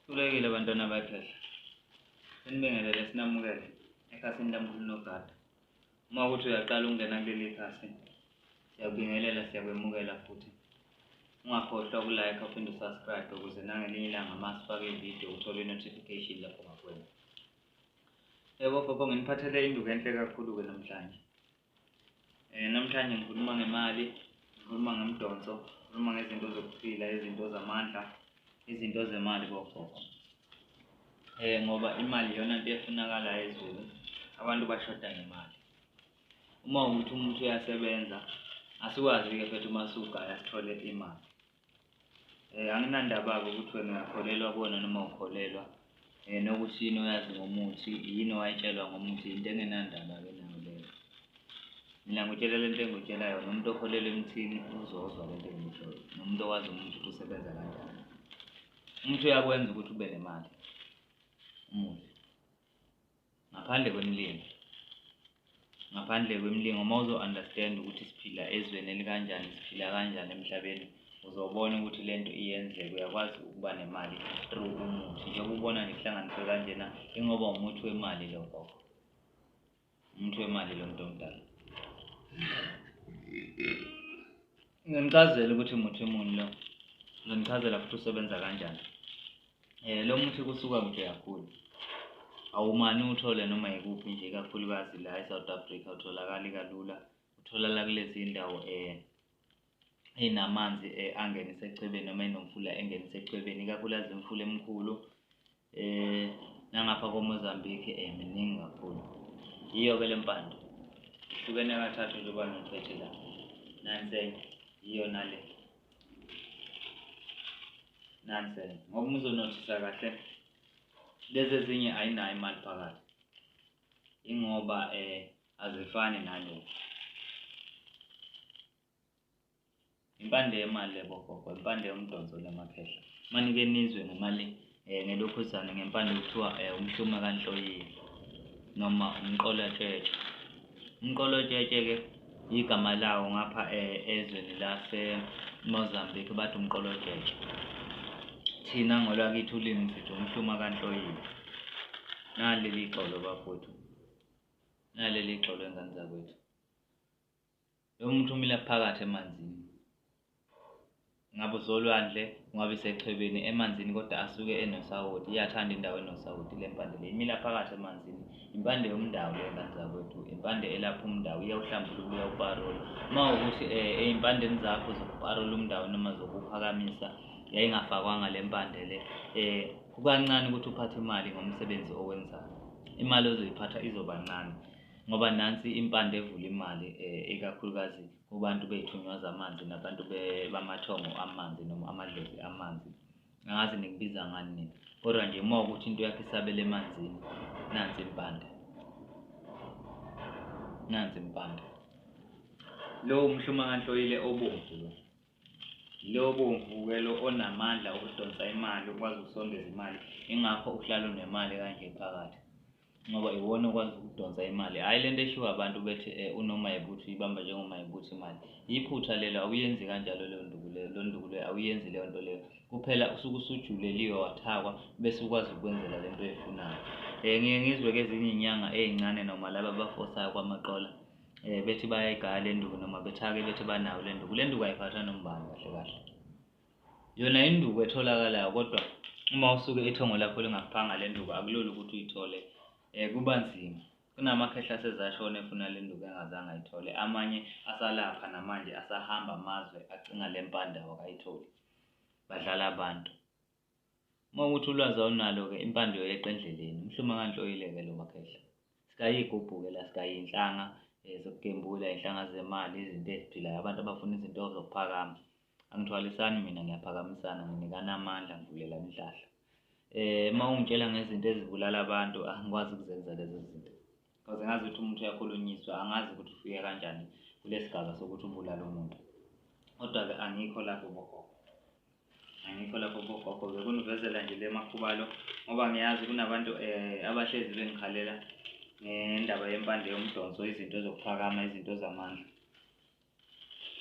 Sikhulekile bantwana bekhehla. Sinibingelele sinamukele ekhasini lamkhulu nogada. Uma ukuthi uyaqala ukungena kuleli khasi, siyakubingelela siyakwemukela futhi. Ungakhohlwa ukulike uphinde usubscribe ukuze nangelinye ilanga uma sifake ividiyo uthole i-notification lapho ngakuwena. Yebo gogo, nginiphathele induku enhle kakhulu-ke namhlanje. Namhlanje ngikhuluma ngemali, ngikhuluma ngemidonso, ngikhuluma ngezinto zokuphila, izinto zamandla, izinto zemali bogogo. Ngoba imali iyona nto efunakalayo ezweni, abantu bashoda ngemali. Uma ukuthi umuntu uyasebenza, asikwazi-ke phetha uma sugaya sithole imali. Anginandaba-ke ukuthi wena uyakholelwa kuwona noma awukholelwa, nokuthi yini oyazi ngomuthi, yini owayitshelwa ngomuthi, into engenandaba-ke nayo leyo. Mina ngikutshela lento engikutshela yona, umuntu okholelwa emthini uzozwa lento engiyishoyo, nomuntu owazi umuthi ukuthi usebenza kanjani. Umuthi uyakwenza ukuthi ube nemali, umuthi. Ngaphandle kwemilingo. Ngaphandle kwemilingo, uma uzo-understand ukuthi siphila ezweni elikanjani, siphila kanjani emhlabeni, uzobona ukuthi le nto iyenzeka, uyakwazi ukuba nemali through umuthi. Njengoba ubona nje kuhlanganiswe kanjena, ingoba umuthi wemali lo gogo. Umuthi wemali lo muntu omdala. Nginichazele ukuthi umuthi muni lo. Nginichazela futhi usebenza kanjani. Lo muthi kusuka kude kakhulu. Awumane uwuthole noma yikuphi nje, ikakhulukazi la e-South Africa utholakali kalula. Utholakala kulezi ndawo ey'namanzi angenisa echwebeni noma ey'nomfula engenisa echwebeni, ikakhulukazi imifula emikhulu nangapha koMozambique miningi kakhulu. Yiyo-ke le mpande, ihlukene kathathu njengoba ngiphethe la. Nansi enye, yiyo nale. Nansi enye. Ngoba uma uzonothisa kahle, lezi ezinye ayinayo imali phakathi. Ingoba azifani nale. Impande yemali le bogogo, impande yomdonso le makhehla. Manike nizwe ngemali ngelokhuzane ngempande okuthiwa umhlume kaNhloyiya noma umqolotshetshe. Umqolotshetshe-ke igama lawo ngapha ezweni lase-Mozambique bathi umqolotshetshe. Thina ngolwakithi ulimi sithi umhluma kaNhloyiya. Nali leli xolo bafowethu, nali leli xolo ngane zakwethu. Lo muntu umila phakathi emanzini, ngabe usolwandle, ungabe isechwebeni emanzini, kodwa asuke enosawoti. Iyathanda indawo enosawoti le mpande le, imila phakathi emanzini. Impande yomndawo le ngane zakwethu, impande elapha umndawo, iyawuhlambulula, iyawuparola. Uma ukuthi ey'mpandeni zakho zokuparola umndawo noma zokuphakamisa yayingafakwanga le mpande le, kukancane ukuthi uphathe imali ngomsebenzi owenzayo. Imali ozoyiphatha izoba ncane ngoba nansi impande evula imali ikakhulukazi kubantu bey'thunywa zamanzi nabantu bamathongo amanzi noma amadlozi amanzi. Angazi nikubiza ngani nina, kodwa nje uma ukuthi into yakho isabele emanzini, nansi impande, nansi impande. Lo umhluma kaNhloyile obomvu lo, lo obomvu-ke lo onamandla okudonsa imali, ukwazi ukusondeza imali, ingakho uhlala unemali kanje phakathi. Ngoba iwona okwazi ukudonsa imali, hhayi lento eshiwo abantu bethi unoma yibutho uyibamba njengoma yibutho imali. Iphutha lelo, awuyenzi kanjalo leyo nduku leyo, leyo nduku leyo awuyenzi leyo nto leyo. Kuphela usuke usujuleliwe wathakwa bese ukwazi ukwenzela lento oyifunayo. Ngiye ngizwe-ke ezinye iy'nyanga ey'ncane noma laba abafosayo kwamaqola bethi bayayigaya le nduku noma bethake bethi banayo le nduku. Le nduku ayiphathwa nombani kahle kahle. Yona induku etholakalayo kodwa uma usuke ithongo lakho lingakuphanga le nduku akulula ukuthi uyithole, kuba nzima. Kunamakhehla asezashona efuna le nduku engazange ayithole, amanye asalapha namanje asahamba amazwe acinga le mpande awakayitholi. Badlala abantu. Uma ukuthi ulwazi awunalo-ke impande uyoyeqa endleleni. Umhluma kaNhloyile-ke lo makhehla. Sikayigubhu-ke la, sikayinhlanga zokugembula, iy'nhlanga zemali, izinto eziphilayo, abantu abafuna izinto zokuphakama. Angithwalisani mina, ngiyaphakamisana, nginikana amandla, ngivulelana inhlahla. Uma ungitshela ngezinto ezibulala abantu, angikwazi ukuzenza lezo zinto. Because ngazi ukuthi umuntu uyakhulunyiswa, angazi ukuthi ufike kanjani kule sigaba sokuthi ubulale umuntu. Kodwa-ke angikho lapho bogogo. Angikho lapho bogogo, bekunivezela nje le makhubalo ngoba ngiyazi kunabantu abahlezi bengikhalela ngendaba yempande yomdonso, izinto zokuphakama, izinto zamandla.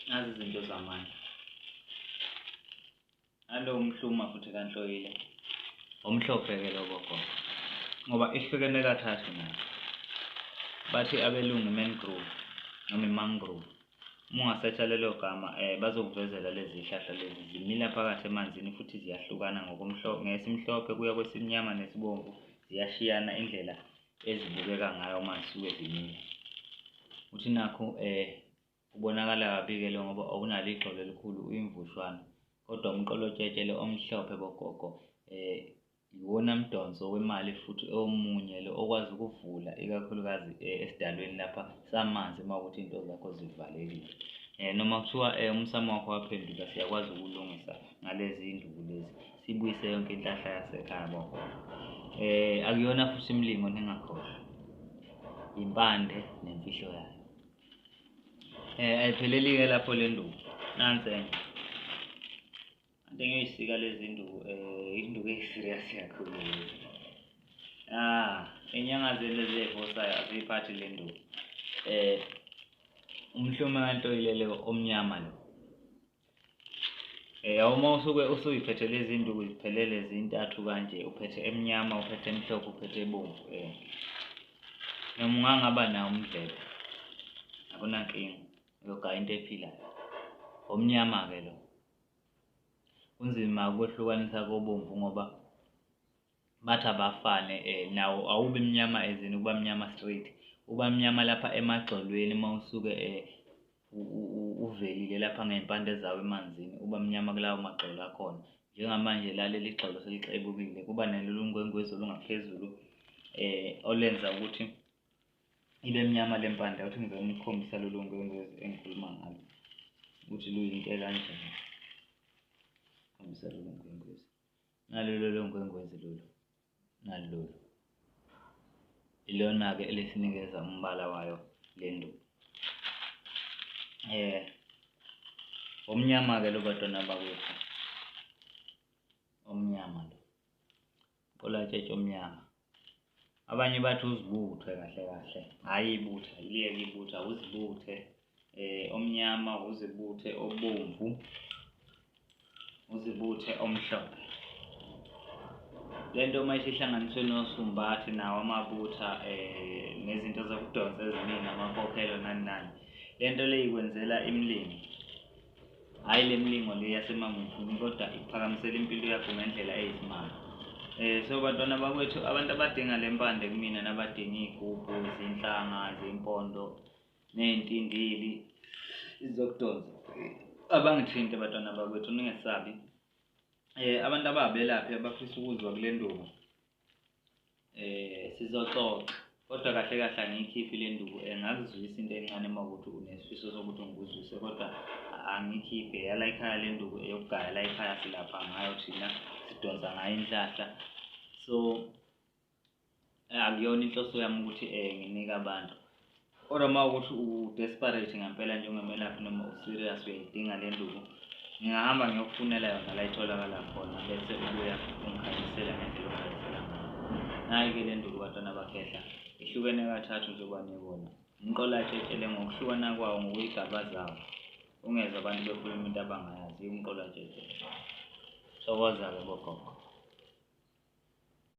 Nazi izinto zamandla. Nalo umhluma futhi kaNhloyile. Omhlophe-ke lo bogogo, ngoba ihlukene kathathu nayo. Bathi abelungu i-mangrove noma i-mangrove. Uma ungasearch-a lelo gama bazokuvezela lezi zihlahla lezi zimila phakathi emanzini futhi ziyahlukana ngesimhlophe kuya kwesimnyama nesibomvu, ziyashiyana indlela ezibukeka ngayo uma zisuke zimila. Uthi nakhu kubonakala kabi-ke lo ngoba awunalo igxolo elikhulu, uyimvushwana, kodwa umqolotshetshe lo omhlophe bogogo iwona mdonso wemali futhi omunye lo okwazi ukuvula ikakhulukazi esidalweni lapha samanzi uma kuwukuthi iy'nto zakho zivalekile. Noma kuthiwa umsamo wakho waphenduka, siyakwazi ukulungisa ngalezi iy'nduku lezi, sibuyise yonke inhlahla yasekhaya bogogo. Akuyona futhi imilingo, ningakhohlwa, impande nemfihlo yayo. Ayipheleli-ke lapho le nduku, nansi enye. Kanti ngiyoyisika lezi nduku, induku eyi-serious kakhulu lezi. Ah, inyanga zenu lezi ey'fosayo aziyiphathi le nduku. Umhlume kaNtoyile lo omnyama lo. Uma usuke usuyiphethe lezi nduku ziphelele zintathu kanje, uphethe emnyama, uphethe emhlophe, uphethe ebomvu, noma ungangaba nawo umdlebe, akunankinga, uyogaya into ephilayo. Omnyama-ke lo. Kunzima ukwehlukanisa kobomvu ngoba bathi abafane, nawo awubi mnyama ezini ukuba mnyama straight, uba mnyama lapha emagxolweni uma usuke uvelile lapha ngey'mpande zawo emanzini, uba mnyama kulawo magxolo akhona. Njengamanje la leli gxolo selixebukile, kuba nalolu ngwengwezi olungaphezulu olwenza ukuthi ibe mnyama le mpande. Awuthi ngizame ukukhombisa lolu ngwengwezi engikhuluma ngalo ukuthi luyinto ekanjani. Khombisa lolu ngwengwezi, nalo lolo ngwengwezi lolu, nalo lolu, ilona-ke elisinikeza umbala wayo le nduku. Omnyama-ke lo bantwana bakwethu, omnyama lo, qolatshetshe omnyama. Abanye bathi uzibuthe kahle kahle, hhayi ibutha, liyeke ibutha, uzibuthe omnyama, uzibuthe obomvu, uzibuthe omhlophe. Le nto uma isihlanganiswe nosumbathi nawo amabutha nezinto zokudonsa eziningi, amakhokhelo nani nani, le nto le ikwenzela imilingo. Hhayi le milingo le yasemamufini, kodwa ikuphakamisela impilo yakho ngendlela eyisimanga. So bantwana bakwethu, abantu abadinga le mpande kumina nabadinga iy'gubhu, zinhlanga, zimpondo ney'ntindili zokudonsa, abangithinte bantwana bakwethu, ningesabi. Abantu ababelaphi abafisa ukuzwa kule nduku, sizoxoxa, kodwa kahle kahle angiyikhiphi le nduku. Ngakuzwisa into encane uma kuwukuthi unesifiso sokuthi ngikuzwise, kodwa angiyikhiphi. Eyala ekhaya le nduku, eyokugaya la ekhaya, silapha ngayo thina, sidonsa ngayo inhlahla. So akuyona inhloso yami ukuthi nginike abantu, kodwa uma kuwukuthi u-desperate ngempela njengomelaphi noma u-serious uyayidinga le nduku, ngingahamba ngiyokufunela yona la itholakala khona, bese ubuya ungikhanyisela ngendlela ongikhanyisela ngayo. Nayi-ke le nduku bantwana bakhehla, ihlukene kathathu njengoba nibona. Umqolatshetshe le ngokuhlukana kwawo ngokuyigaba zawo, ungezwa abantu bekhuluma into abangayazi, umqolatshetshe. Thokoza-ke bogogo.